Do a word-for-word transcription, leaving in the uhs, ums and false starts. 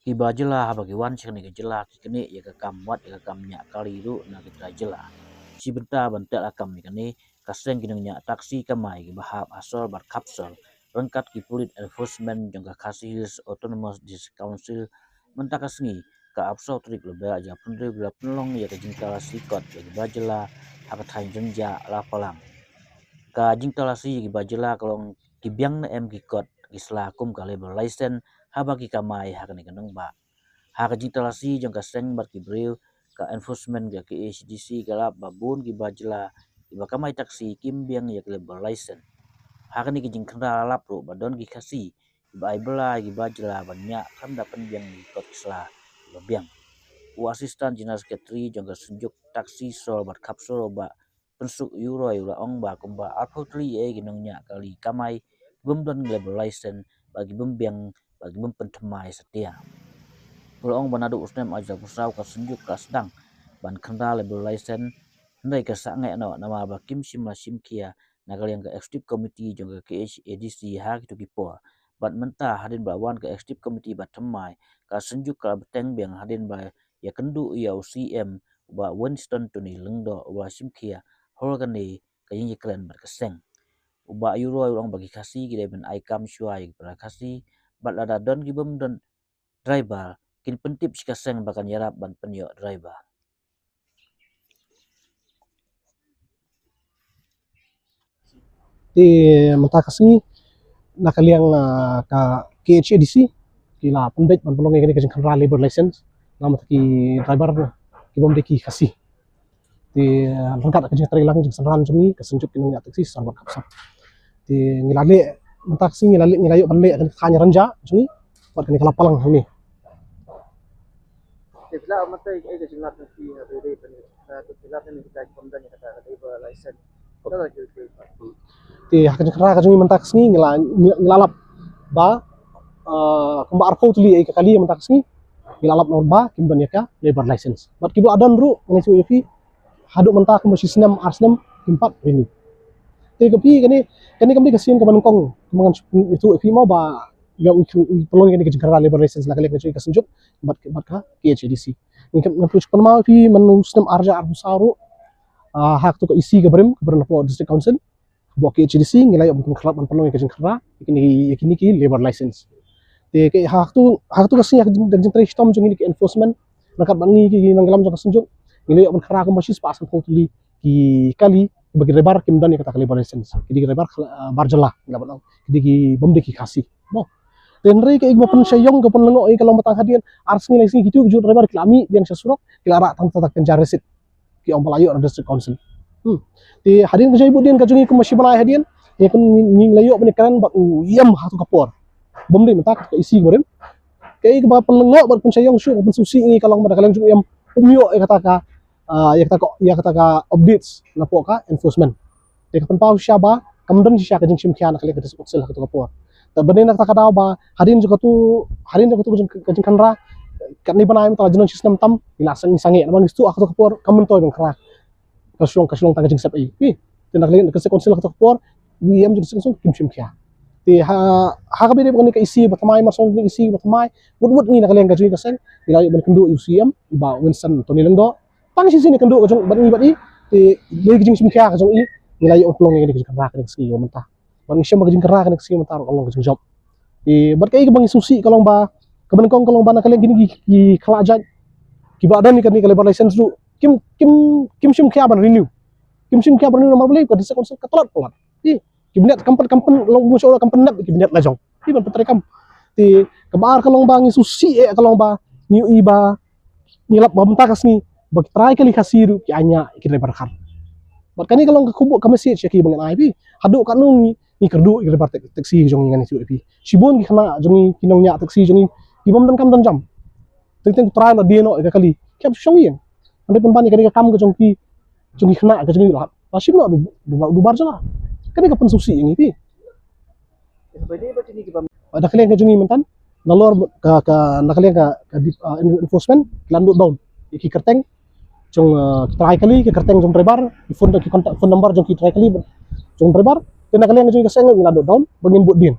Kiba jylla haba ki wan sha kane ka jylla ki knieh ïa ka kam wat ïa ka kam ñiah kali ruh na ki trai jylla. Shi bynta ban teh lakam ïa kane, ka seng ki nongñiah taxi kamai kiba hap ha sor bad khap sor ryngkat ki pulit enforcement jong ka Khasi Hills Autonomous District Council mynta ka sngi, ka arphew saw tarik Lber, ïa pynriew ba la pynlong ïa ka jingtalasi kot ïa kiba jylla ha ka thaiñ Rynjah Lapalang. Ka jingtalasi ïa kiba jylla ka long ki biang ne em ki kot ki sla kum ka labour license haba ki kamai ha kane ka nongbah. Ha ka jingtalasi jong ka seng bad ki briew, ka enforcement ka K H A D C ka lap ba bun kiba jylla kiba kamai taxi kim biang ïa ka labour license. Ha kane ka jingkhynra la lap ruh ba don ki Khasi kiba ai bylla ïa kiba jylla ban ñiah khlem da pynbiang ïa ki kot ki sla kiba biang. U Assistant General Secretary jong ka Synjuk Taxi Sor bad Khap Sor, u Bah Pynsuk Yuroi, u la ong ba kumba arphew tylli ïa ki nongñiah kali kamai ki bym don labour license bad ki bym biang bad ki bym pynthymmai satia. U la ong ba naduh u snem arhajar arphew saw ka Synjuk ka la sdang ban khynra labour license, hynrei ka sangeh noh namar ba kim shim la shim khia na ka liang ka Executive Committee jong ka K H A D C ha kito ki por. Bad mynta hadien ba la wan ka Executive Committee ba thymmai, ka Synjuk ka la bteng biang hadien ba la ïakynduh ïa u C M, u Bah Winston Tony Lyngdoh, uba la shim khia halor kane ka jingïakren bad ka seng. U Bah Yuroi u la ong ba ki Khasi ki dei ban ai kam shuwa ïa ki para Khasi, bad lada don ki bym don driver, kin pyntip sha ka seng ba kan ïarap ban pynïoh driver. Te mynta ka sngi na ka liang, ah, ka K H A D C ki la pynbeit ban pynlong ïa kane ka jingkhynra labour license na bynta ki driver ki bym dei ki Khasi. Te, ah, ryngkat ka jingtrei lang jingsynran jong ngi ka Synjuk ki nongñiah taxi Sor bad Khap Sor. Te ngi la leh mynta ka sngi ngi la leh, ngi la ïoh ban leh ha kane ka thaiñ Rynjah jong ngi bad kane ka Lapalang hangne. Te phi la ong mynta ïa ka jinglat na phi ha dei dei phi la ong mynta ïa ka bym don ïa kata ka labour license. Te ha ka jingkhynra ka jong ngi mynta ka sngi ngi la, ngi la lap ba, ah, kumba arphew tylli ïa ka kali mynta ka sngi ngi la lap ba kim don ïa ka labour license. Bad kiba la don ruh ngan ïathuh ïa phi haduh mynta kumba shi snem ar snem kim pat renew. Te ka phi kane, kane kam dei ka sien kaba nyngkong kaba ngan ïathuh ïa phi mo ba ïa u pynlong ïa kane ka jingkhynra labour license na ka liang ka jong ngi ka Synjuk bad, bad ka K H A D C. Ngan, ngan pynshai pynmih ïa phi man u snem arhajar arphew saw ruh, ah, ha kato ka E C ka barim, ka barim napoh District Council, hapoh K H A D C ngi la ïoh ban pynkhynra ban pynlong ïa ka jingkhynra ïa kine, ïa kine ki labour license. Te ka, ha kato, ha kato ka sngi ha ka jing, jingtrei shitom jong ngi ki enforcement ryngkat bad ngi ki nongïalam jong ka Synjuk ngi la ïoh ban khynra kumba shispah sanphew tylli ki kali ba ki driver kim don ïa kata ka labour license. Ki dei ki driver, ah, bar jylla, ngi lah ban ong ki dei ki bym dei ki Khasi. Mo. Te hynrei kaei kaba pynshai ïong, ka pynlyngngoh ïa ka long ba tang hadien ar sngi lai sngi kito ki ju driver ki la mih biang sha surok, ki la rah tang kata ka jingjar receipt, ki ong ba la ïoh na District Council. Hmm. Te hadien ka jingbud dien ka jong ngi kumba shi bnai hadien, ïa ka ngi, ngi la ïoh ban ïakren bad u E M ha kato ka por. Bym dei mynta ka E C ka barim. Kaei kaba pynlyngngoh bad pynshai ïong shuh, ka pynsngewsih ïa ngi ka long ba na ka liang jong u E M um ïoh ïa kata ka, ah, ïa kata ka, ïa kata ka updates napoh ka enforcement. Te ka pynpaw shisha ba kam don shisha ka jingshim khia na ka liang ka District Council ha kato ka por. Te bad na kata ka daw ba hadien jong kato, hadien jong kato ka jing, ka jingkhynra, katne bnai mynta la jan shi snem tam, ngi la sangeh, sangeh namar ngi sngewthuh ha kato ka por kam myntoi ban khynra. Ka shu long, ka shu long tang ka jingsep ei. Te na ka liang ka District Council ha kato ka por, u E M jong ka District Council kim shim khia. Te ha, ha kaba ïadei bad kane ka E C ba thymmai, mar shu long kane ka E C ba thymmai, wut wut ngi na ka liang ka jong ngi ka seng ngi la ïoh ban kynduh ïa u C M, u Bah Winston Tony Lyngdoh. Tang shisien ïakynduh ka jong bad ngi bad i, te dei ka jingshim khia ka jong i, ngi la ïoh pynlong ïa kane ka jingkhynra kane ka sngi mynta. Bad ngi shem ba ka jingkhynra kane ka sngi mynta ruh ka long ka jingjop. Te bad kaei kaba ngi sngewsih ka long ba, kaba nyngkong ka long ba na ka liang kine ki, ki khlad jait kiba don ïa kane ka labour license ruh kim, kim, kim shim khia ban renew. Kim shim khia ban renew namar balei, ka District Council ka tlot palat. Te ki bniat kam pyn, kam pyn, long bun shuh kam pynnep ki bniat la jong. Te ban pyntrei kam. Te kaba ar ka long ba ngi sngewsih eh ka long ba ngi ïohi ba ngi lap ba mynta ka sngi ba ki trai kali Khasi ruh ki aingiah ïa ki driver khar. Bad kane ka long ka khubor ka message ïa ki ba ngan ai phi. Haduh katno ngi, ngi kyrduh ïa ki driver tak, taxi jong ngi, ngan ïathuh ïa phi. Shibun ki khynnah jong ngi, ki nongñiah taxi jong ngi, ki bym don kam don jam. Teng teng u trai u la die noh ïa ka kali, ki hap shong ïing. Hynrei pynban ïa kane ka kam ka jong ki, jong ki khynnah ka jong ngi la, la shim noh du, du, du bar jylla. Kane ka pynsngewsih ïa ngi phi. Ba na ka liang ka jong ngi mynta, nalor ka, ka, na ka liang ka, ka dip, ah, enforcement, ki la duh down ïa ki kyrteng jong, ah, ki trai kali, ki kyrteng jong driver, ki phone, ki contact phone number jong ki trai kali jong driver. Te na ka liang ka jong ngi ka seng ngi la duh down ba ngin bud dien.